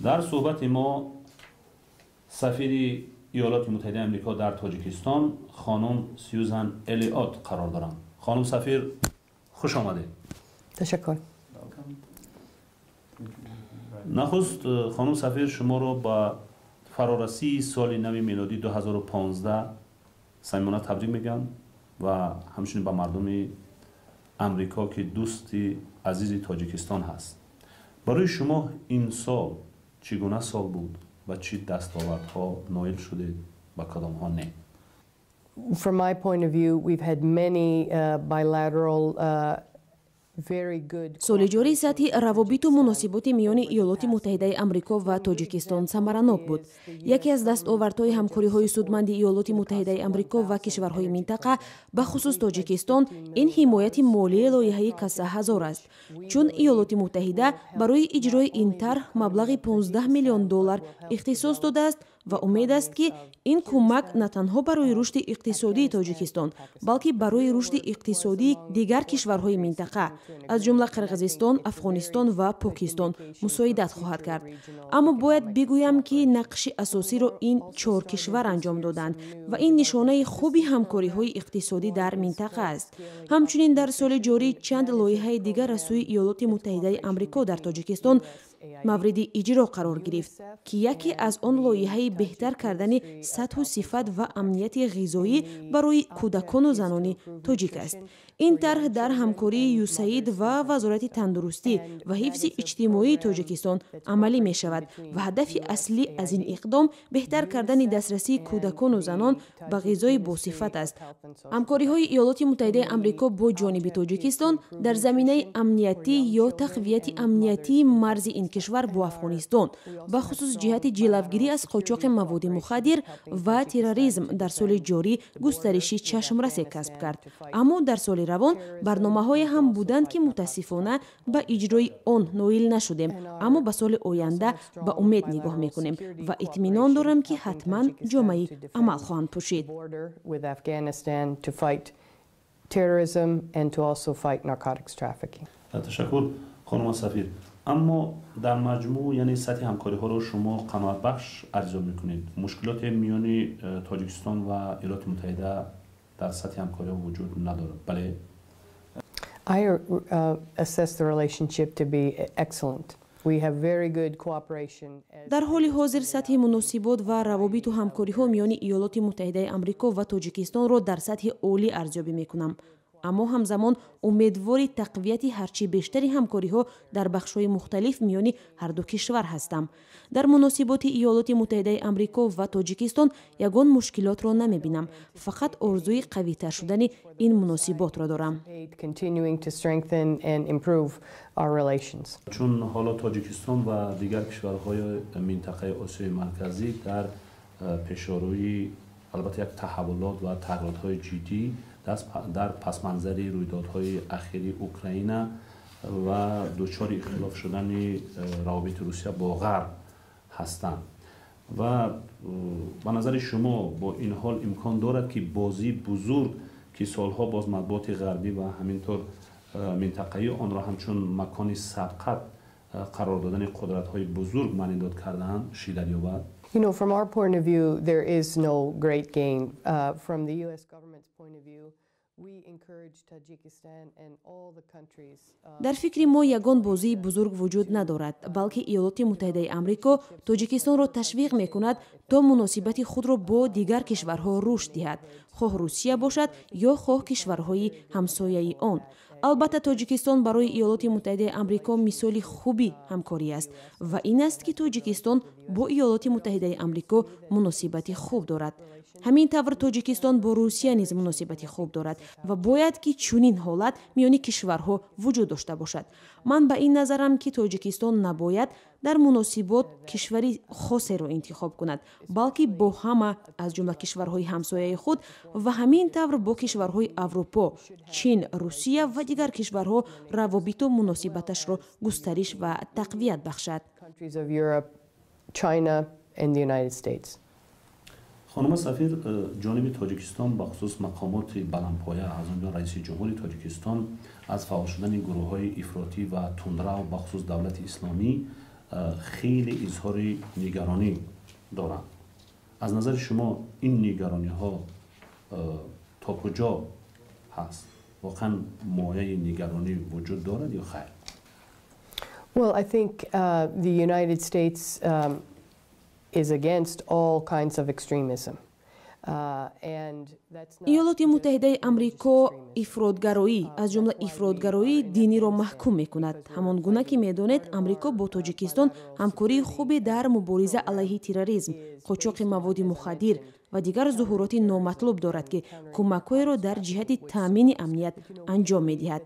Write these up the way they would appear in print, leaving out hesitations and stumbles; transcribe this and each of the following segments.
Дар суҳбати мо сафири Иёлоти Муттаҳидаи Амрико дар Тоҷикистон хонум Сьюзан Элиот қарор доранд. Хонум сафир, хуш омадед. Ташаккур. Нахуст, хонум сафир, шуморо ба фарорасии соли нави мелодӣ 2015 самимона табрик мегӯям ва ҳамчунин ба мардуми Амрико, ки дӯсти азизи Тоҷикистон ҳаст. Барои шумо ин сол чӣ гуна сол буд ва чӣ дастовардҳо ноил шудед ба кадомҳо не? From my point of view, we've had many bilateral very good Соли ҷорӣ сатҳи равобиту муносиботи миёни Иёлоти Муттаҳидаи Амрико ва Тоҷикистон самаранок буд. Яке аз дастовардҳои ҳамкориҳои судманди Иёлоти Муттаҳидаи Амрико ва кишварҳои минтақа, бахусус Тоҷикистон, ин ҳимояти молии лоиҳаи Каса ҳазор аст, чун Иёлоти Муттаҳида барои иҷрои ин тарҳ маблағи 15 миллион доллар ихтисос додааст ва умед аст, ки ин кӯмак на танҳо барои рушди иқтисодии Тоҷикистон, балки барои рушди иқтисодии дигар кишварҳои минтақа, аз ҷумла Қирғизистон, Афғонистон ва Покистон, мусоидат хоҳад кард. Аммо бояд бигӯям, ки нақши асосиро ин чор кишвар анҷом доданд ва ин нишонаи хуби ҳамкориҳои иқтисодӣ дар минтақа аст. Ҳамчунин дар соли ҷорӣ чанд лоиҳаи дигар аз сӯи Иёлоти Муттаҳидаи Амрико дар Тоҷикистон мавриди иҷро қарор гирифт, ки яке аз он лоиҳаи беҳтар кардани сатҳу сифат ва амнияти ғизоӣ барои кӯдакону занони тоҷик аст. Ин тарҳ дар ҳамкории ЮСАИД ва Вазорати тандурустӣ ва ҳифзи иҷтимоии Тоҷикистон амалӣ мешавад ва ҳадафи аслӣ аз ин иқдом беҳтар кардани дастрасии кӯдакону занон ба ғизои босифат аст. Ҳамкориҳои Иёлоти Муттаҳидаи Амрико бо ҷониби Тоҷикистон дар заминаи амниятӣ ё тақвияти амниятии марзи ин кишвар бо Афғонистон, бахусус ҷиҳати ҷилавгирӣ аз қочоқи маводи мухаддир ва терроризм, дар соли ҷорӣ густариши чашмрасе касб кард. Аммо дар соли равон барномаҳое ҳам буданд, ки мутаассифона ба иҷрои он ноил нашудем, аммо ба соли оянда ба умед нигоҳ мекунем ва итминон дорам, ки ҳатман ҷомаи амал хоҳанд пӯшид. Terrorism and to also fight narcotics trafficking. Ташаккур, хонума сафир. Аммо дар маҷмӯъ, яъне сатҳи ҳамкориҳоро шумо қаноатбахш арзёб мекунед? Мушкилоте миёни Тоҷикистон ва Иёлоти Муттаҳида дар сатҳи ҳамкориҳо вуҷуд надорад, бале? I assess the relationship to be excellent. We have very good cooperation. Дар ҳоли ҳозир сатҳи муносибот ва равобиту ҳамкориҳо миёни Иёлоти Муттаҳидаи Амрико ва Тоҷикистонро дар сатҳи олӣ арзёбӣ мекунам, аммо ҳамзамон умедвори тақвияти ҳарчи бештари ҳамкориҳо дар бахшҳои мухталиф миёни ҳарду кишвар ҳастам. Дар муносиботи Иёлоти Муттаҳидаи Амрико ва Тоҷикистон ягон мушкилотро намебинам, фақат орзуи қавитар шудани ин муносиботро дорам. Continuing to strengthen and improve our relations. Чун ҳоло Тоҷикистон ва дигар кишварҳои минтақаи Осиёи Марказӣ дар пешорӯи албатта як таҳаввулот ва тағйиротҳои ҷиддӣ дар пасманзари рӯйдодҳои ахири Украина ва дучори ихтилоф шудани равобити Русия бо Ғарб ҳастанд ва ба назари шумо, бо ин ҳол имкон дорад, ки бозии бузург, ки солҳо боз матбуоти ғарбӣ ва ҳаминтур минтақаӣ онро ҳамчун макони сабқат қарор додани қудратҳои бузург маънидод кардаанд, шиддат ёбад? From our point of view, there is no great game. From the U.S. government's point of view, we encourage Tajikistan and all the countries. Дар фикри мо ягон бозии бузург вуҷуд надорад, балки Иёлоти Муттаҳидаи Амрико Тоҷикистонро ташвиқ мекунад, то муносибати худро бо дигар кишварҳо рушд диҳад, хоҳ Русия бошад ё хоҳ кишварҳои ҳамсояи он. Албатта, Тоҷикистон барои Иёлоти Муттаҳидаи Амрико мисоли хуби ҳамкорӣ аст ва ин аст, ки Тоҷикистон бо Иёлоти Муттаҳидаи Амрико муносибати хуб дорад. Ҳамин тавр Тоҷикистон бо Русия низ муносибати хуб дорад ва бояд, ки чунин ҳолат миёни кишварҳо вуҷуд дошта бошад. Ман ба ин назарам, ки Тоҷикистон набояд дар муносибот кишвари хосеро интихоб кунад, балки бо ҳама, аз ҷумла кишварҳои ҳамсояи худ ва ҳамин тавр бо кишварҳои Аврупо, Чин, Русия ва дигар кишварҳо равобиту муносибаташро густариш ва тақвият бахшад. Countries of Europe, China, and the United States. Хонума сафир, ҷониби Тоҷикистон, бахусус мақомоти баландпоя, аз он ҷумла раиси ҷумҳури Тоҷикистон, аз фаъол шудани гурӯҳҳои ифротӣ ва тундрав, бахусус Давлати Исломӣ, хеле изҳори нигаронӣ доранд. Аз назари шумо ин нигарониҳо то куҷо ҳаст? Воқеан мояи нигаронӣ вуҷуд дорад ё хайр? Well, I think the United States is against all kinds of extremism. Иёлоти Муттаҳидаи Амрико ифротгароӣ, аз ҷумла ифротгароии диниро маҳкум мекунад. Ҳамон гуна ки медонед, Амрико бо Тоҷикистон ҳамкории хубе дар мубориза алайҳи терроризм, қочоқи маводи мухаддир ва дигар зуҳуроти номатлуб дорад, ки кӯмакҳоеро дар ҷиҳати таъмини амният анҷом медиҳад.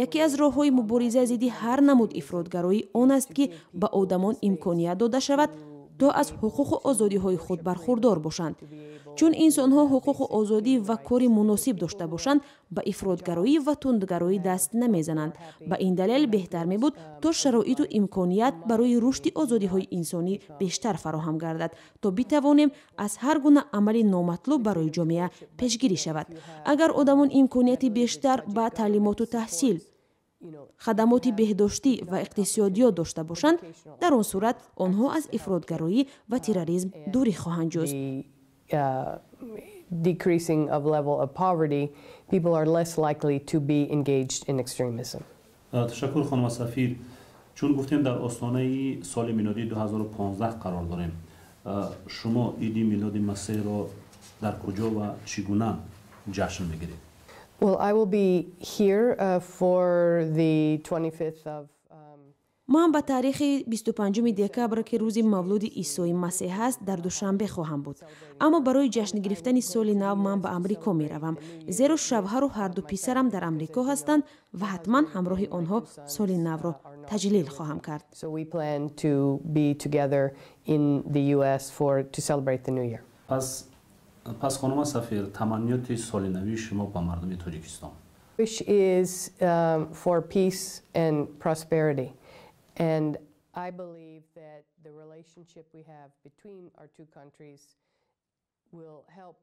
Яке аз роҳҳои мубориза зидди ҳар намуд ифротгароӣ он аст, ки ба одамон имконият дода шавад, то аз ҳуқуқу озодиҳои худ бархурдор бошанд. Чун инсонҳо ҳуқуқу озодӣ ва кори муносиб дошта бошанд, ба ифротгароӣ ва тундгароӣ даст намезананд. Ба ин далел беҳтар мебуд, то шароиту имконият барои рушди озодиҳои инсонӣ бештар фароҳам гардад, то битавонем аз ҳар гуна амали номатлуб барои ҷомеа пешгирӣ шавад. Агар одамон имконияти бештар ба таълимоту таҳсил, хадамоти беҳдоштӣ ва иқтисодиёт дошта бошанд, дар он сурат онҳо аз ифротгароӣ ва терроризм дурӣ хоҳанд ҷуст. Decreasing of level of poverty, people are less likely to be engaged in extremism. Ташаккур, хонума сафир. Чун гуфтем, дар остонаи соли милодии 2015 қарор дорем. Шумо иди милоди Масеҳро дар куҷо ва чӣ гуна ҷашн мегиред? Well, I will be here for the 25th of Ман ба таърихи 25 декабр, ки рӯзи мавлуди Исои Масеҳ аст, дар Душанбе хоҳам буд. Аммо барои ҷашн гирифтани соли нав ман ба Амрико меравам, зеро шавҳару ҳарду писарам дар Амрико ҳастанд ва ҳатман ҳамроҳи онҳо соли навро таҷлил хоҳам кард. So we plan to be together in the US for to celebrate the new year. Пас, хонума сафир, таманниёти соли навии шумо ба мардуми Тоҷикистон? Wish is for peace and prosperity. And I believe that the relationship we have between our two countries will help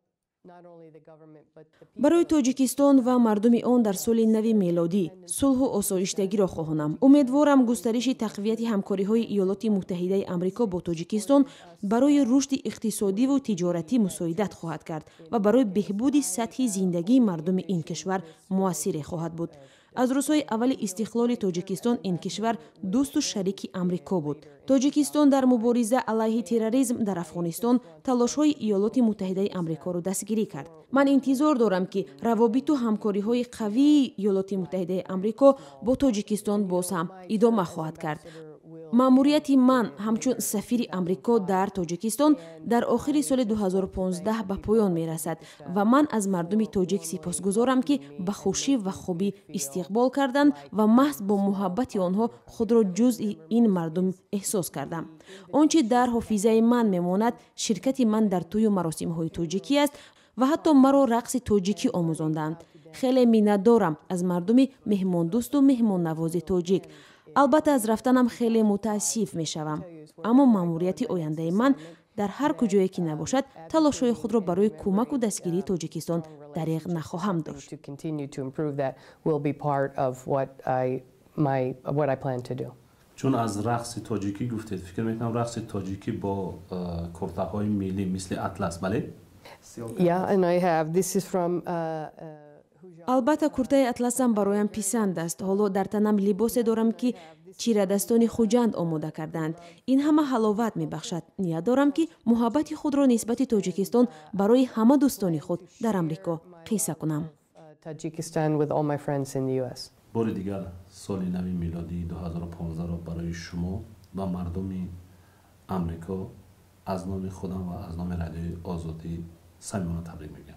not only the government but the people. Барои Тоҷикистон ва мардуми он дар соли нави мелодӣ сулҳу осоиштагиро хоҳонам. Умедворам, густариши тақвияти ҳамкориҳои Иёлоти Муттаҳидаи Амрико бо Тоҷикистон барои рушди иқтисодиву тиҷоратӣ мусоидат хоҳад кард ва барои беҳбуди сатҳи зиндагии мардуми ин кишвар муассире хоҳад буд. Аз рӯзҳои аввали истиқлоли Тоҷикистон ин кишвар дӯсту шарики Амрико буд. Тоҷикистон дар мубориза алайҳи терроризм дар Афғонистон талошҳои Иёлоти Муттаҳидаи Амрикоро дастгирӣ кард. Ман интизор дорам, ки равобиту ҳамкориҳои қавии Иёлоти Муттаҳидаи Амрико бо Тоҷикистон боз ҳам идома хоҳад кард. Маъмурияти ман ҳамчун сафири Амрико дар Тоҷикистон дар охири соли 2015 ба поён мерасад ва ман аз мардуми тоҷик сипосгузорам, ки ба хушӣ ва хубӣ истиқбол карданд ва маҳз бо муҳаббати онҳо худро ҷузъи ин мардум эҳсос кардам. Он чи дар ҳофизаи ман мемонад, ширкати ман дар тӯю маросимҳои тоҷикӣ аст ва ҳатто маро рақси тоҷикӣ омӯзонданд. Хеле миннатдорам аз мардуми меҳмондӯсту меҳмоннавози тоҷик. Албатта, аз рафтанам хеле мутаассиф мешавам, аммо маъмурияти ояндаи ман дар ҳар куҷое ки набошад, талошҳои худро барои кӯмаку дастгирии Тоҷикистон дариғ нахоҳам дошт. To continue to improve that will be part of what I plan to do. Чун аз рақси тоҷикӣ гуфтед, фикр мекунам, рақси тоҷикӣ бо куртаҳои миллӣ, мисли атлас, бале? Yeah, and I have this is from Албатта, куртаи атласам бароям писанд аст. Ҳоло дар танам либосе дорам, ки чирадастони Хуҷанд омода кардаанд. Ин ҳама ҳаловат мебахшад. Ният дорам, ки муҳаббати худро нисбати Тоҷикистон барои ҳама дӯстони худ дар Амрико қисса кунам. Tajikistan with all my friends in the US. Бори дигар соли нави милодии 2015-ро барои шумо ва мардуми Амрико аз номи худам ва аз номи Радиои Озодӣ самимона табрик мегӯям.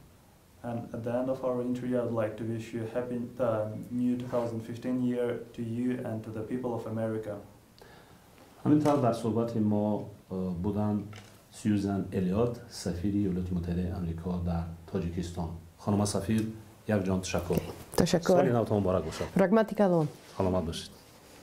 And at the end of our interview, I'd like to wish you happy new 2015 year to you and to the people of America. Ҳамин тавр, дар суҳбати мо буданд Сюзан Элиот, сафири Иёлоти Муттаҳидаи Амрико дар Тоҷикистон. Хонума сафир, як ҷон ташаккур. Ташаккур. Соли навтон муборак бошад. Раҳмати калон. Саломат бошед.